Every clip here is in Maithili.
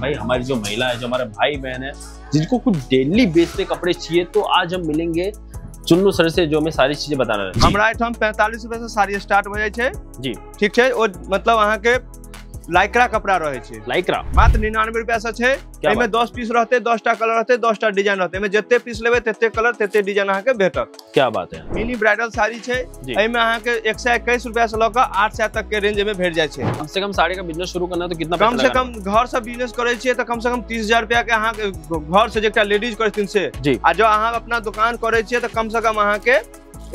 भाई हमारी जो महिला है, जो हमारे भाई बहन है, जिनको कुछ डेली बेस पे कपड़े चाहिए, तो आज हम मिलेंगे चुन्नू सर से जो हमें सारी चीजें बताना है। हमरा एहिठाम 45 रुपए से साड़ी स्टार्ट हो जाइ छै जी। ठीक छै, ओ मतलब अहाँ के लाइक्रा कपड़ा रहे छै, लाइक्रा मात्र 99 रुपया से छै। एहिमे 10 पीस रहते, 10टा कलर रहते, 10टा डिजाइन रहते। एहिमे जते पीस लेबै तते कलर तते डिजाइन अहाँ के भेटत। क्या बात है। मिनी ब्राइडल साड़ी छै, एहिमे अहाँ के 121 रुपया से लऽ कऽ 800 तक के रेंज में भेट जाइ छै। कम से कम साड़ी का बिजनेस शुरू करना है तो कितना कम से कम घर से बिजनेस करै छियै तऽ कम से कम 30,000 रुपया के अहाँ के घर से जे एकटा लेडीज करथिन से, आ जो अहाँ अपना दुकान करै छियै तऽ कम से कम अहाँ के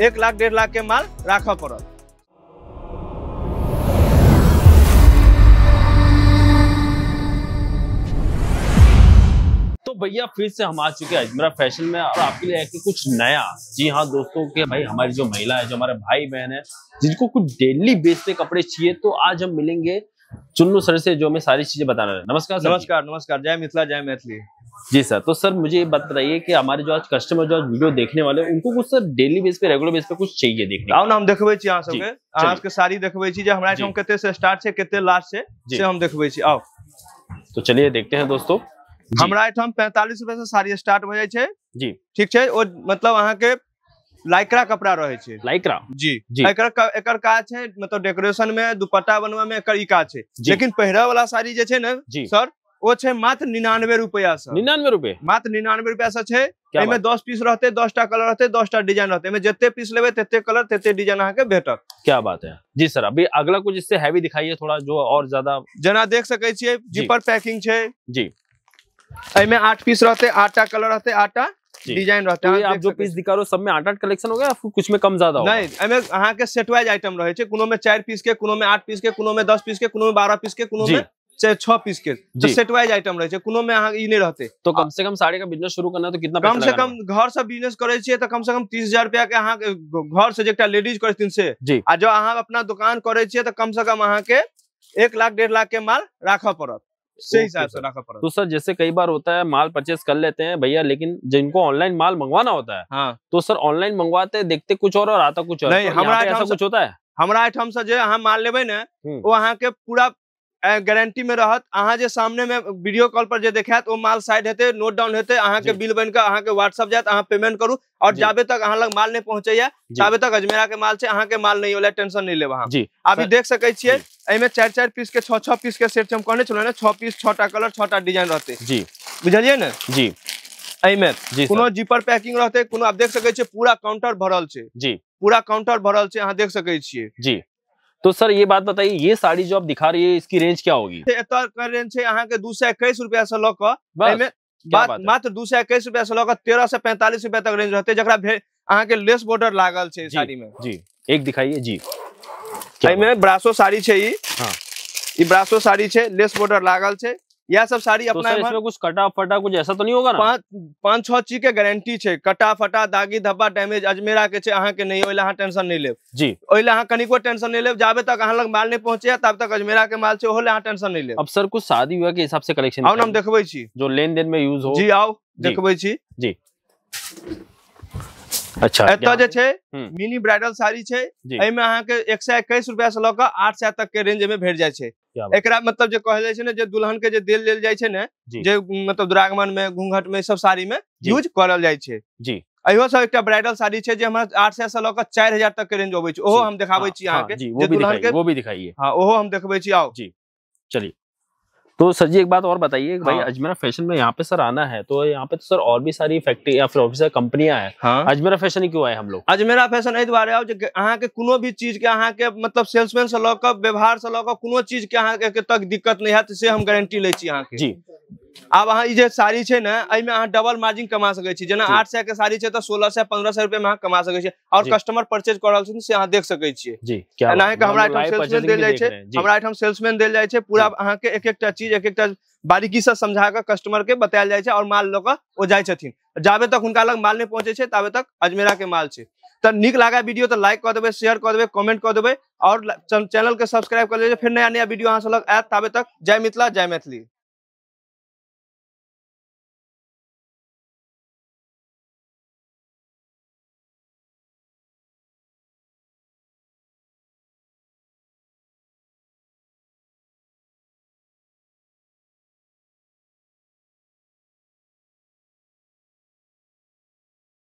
1 लाख 1.5 लाख के माल राखऽ पड़त। तो भैया फिर से हम आ चुके हैं अजमेरा फैशन में और आपके लिए कि कुछ नया। जी हाँ दोस्तों, के भाई हमारी जो महिला है, जो हमारे भाई बहन है, जिनको कुछ डेली बेस पे कपड़े चाहिए, तो आज हम मिलेंगे चुन्नू सर से जो हमें सारी चीजें बताना है। नमस्कार सर। नमस्कार नमस्कार, जय मिथिला जय मैथिली। जी सर, तो सर मुझे ये बात बताइए कि हमारे जो आज कस्टमर जो आज वीडियो देखने वाले हैं, उनको कुछ सर डेली बेस पे रेगुलर बेस पे कुछ चाहिए देखने। आओ ना हम देखबै छी अहाँ सबके, अहाँ सबके साड़ी देखबै छी जे हमरा एहिठाम कते से स्टार्ट छै कते लास्ट छै से हम देखबै छी। आओ तो चलिए देखते हैं दोस्तों। हमरा एहिठाम 45 रुपए से साड़ी स्टार्ट हो जाइ छै जी। ठीक छै, ओ मतलब अहाँ के लाइक्रा कपड़ा रहे छै, लाइक्रा जी। एकर काज छै मतलब डेकोरेशन में दुपट्टा बनवे में एकर ई काज छै। लेकिन पहिरे वाला साड़ी जे छै ने सर, ओ छै मात्र 99 रुपया से। 99 रुपए, मात्र 99 रुपया से छै। एहिमे 10 पीस रहते, 10टा कलर रहते, 10टा डिजाइन रहते। एहिमे जते पीस लेबै तते कलर तते डिजाइन अहाँ के भेटत। क्या बात है जी सर। अभी अगला कुछ इससे हैवी दिखाइए थोड़ा, जो और ज्यादा। जेना देख सकै छियै जिपर पैकिंग छै जी। एहिमे 8 पीस रहते, 8टा कलर रहते, 8टा डिजाइन रहते। तो आप जो पीस दिखा रहे हो सब में 8-8 कलेक्शन हो गया, कुछ में कम ज्यादा होगा? नहीं, एहिमे अहाँ के सेट वाइज आइटम रहे छै। कोनो में 4 पीस के, कोनो में 8 पीस के, कोनो में 10 पीस के, कोनो में 12 पीस के, कोनो में 6 पीस के। तो सेट वाइज आइटम रहे छै, कोनो में अहाँ ई नहीं रहते। तो कम से कम साड़ी का बिजनेस शुरू करना है तो कितना कम से कम घर से बिजनेस करै छियै तऽ कम से कम 30,000 रुपया के अहाँ के घर से जे एकटा लेडीज करथिन से, आ जो अहाँ अपना दुकान करै छियै तऽ कम से कम अहाँ के 1 लाख 1.5 लाख के माल राखऽ पड़त। सही हिसाब से रखा पड़त। तो सर जैसे कई बार होता है माल परचेस कर लेते हैं भैया, लेकिन जिनको ऑनलाइन माल मंगवाना होता है, हाँ, तो सर ऑनलाइन मंगवाते देखते कुछ और आता कुछ और। नहीं, तो हमरा ऐसा कुछ होता है? हमरा एहिठाम से जे अहाँ माल लेबै ने, वो अहाँ के पूरा गारंटी में रहत। अहाँ जे सामने में वीडियो कॉल पर जे देखायत ओ माल साइड हेतै, नोट डाउन हेतै, अहाँ के बिल बन के अहाँ के व्हाट्सएप जायत, अहाँ पेमेंट करू। और जाबे तक अहाँ लग माल नहीं पहुंचैया ताबे तक अजमेरा के माल छै, अहाँ के माल नहीं होला, टेंशन नहीं लेब अहाँ। अभी देख सकै छियै एहिमे 4-4 पीस के 6-6 पीस के सेट छै। हम कहने छलहुँ ने 6 पीस 6टा कलर 6टा डिजाइन रहतै जी। बुझलियै ने जी। एहिमे कोनो जिपर पैकिंग रहतै, कोनो आप देख सकै छियै पूरा काउंटर भरल छै जी। पूरा काउंटर भरल छै, अहाँ देख सकै छियै जी। तो सर ये बात बताइए, ये साड़ी जो आप दिखा रही है इसकी रेंज क्या होगी? एतऽ के रेंज छै अहाँ के 221 रुपया से लऽ कऽ, एहिमे मात्र 221 रुपया से लऽ कऽ 1345 रुपया तक रेंज रहतै, जकरा अहाँ के लेस बॉर्डर लागल छै साड़ी में जी। एक दिखाइए जी। एहिमे ब्रासो साड़ी छै ई। हाँ, ई ब्रासो साड़ी छै, लेस बॉर्डर लागल छै। यह सब साड़ी अपना तो इसमें कुछ कटा फटा कुछ ऐसा तो नहीं होगा ना? 5-6 चीज के गारंटी छै। कटा फटा दागी धब्बा डैमेज अजमेरा के छै, अहाँ के नहीं, ओहि अहाँ टेंशन नहीं लेब जी। ओहि अहाँ कनिको टेंशन नहीं लेब, जाबे तक अहाँ लग माल नहीं पहुंचे तब तक अजमेरा के माल छै, ओहो अहाँ टेंशन नहीं लेब। अब सर कुछ शादी विवाह के हिसाब से कलेक्शन आओ ना हम देखबै छी, जो लेन then में यूज हो जी। आओ देखबै छी जी। अच्छा, एतऽ जे छै मिनी ब्राइडल साड़ी छै, एहिमे अहाँ के 121 रुपया से लऽ कऽ 800 तक के रेंज में भेट जाइ छै। एकरा मतलब जे कहल जाइ छै ने, जे दुल्हन के जे देल लेल जाइ छै ने, जे मतलब दुरागमन में घूंघट में सब साड़ी में यूज करल जाइ छै जी। इहो सब एकटा ब्राइडल साड़ी छै जे हमरा 800 से लऽ कऽ 4000 तक के रेंज अबै छै, ओहो हम देखाबै छी अहाँ के। जे दुल्हन के वो भी दिखाइए। हाँ, ओहो हम देखबै छी। आओ जी चलिए। तो सर जी एक बात और बताइए भाई, अजमेरा फैशन में यहाँ पे सर आना है तो यहाँ पे तो सर और भी सारी फैक्ट्री या फिर और भी सारी कंपनियां हैं। हाँ। अजमेरा फैशन ही क्यों आए हम लोग? अजमेरा फैशन एहि दुआरे आओ जे अहाँ के कोनो भी चीज के अहाँ के मतलब सेल्समैन से लऽ कऽ व्यवहार से लऽ कऽ कोनो चीज के अहाँ के तक दिक्कत नहीं हैत, से हम गारंटी लै छी अहाँ के जी। आब अहाँ ई जे साड़ी छै ने, एहिमे अहाँ डबल मार्जिन कमा सकै छी। जेना 800 के साड़ी छै तऽ 1600-1500 रुपया में अहाँ कमा सकै छी। और कस्टमर परचेज कऽ रहल छथिन से अहाँ देख सकै छियै जी। एनाहे के हमरा एहिठाम सेल्समैन देल जाइ छै, हमरा एहिठाम सेल्समैन देल जाइ छै पूरा अहाँ के एक एकटा चीज एक एकटा बारीकी से समझा कऽ कस्टमर के बतायल जाइ छै और माल लऽ कऽ ओ जाइ छथिन। जाबे तक हुनका लग माल नहि पहुंचे छै ताबे तक अजमेरा के माल छै। तऽ नीक लागे वीडियो तऽ लाइक कऽ देबै, शेयर कऽ देबै, कमेंट कऽ देबै और चैनल के सब्सक्राइब कऽ लेबै। फेर नया नया वीडियो अहाँ सब लग आयत। ताबे तक जय मिथिला जय मैथिली।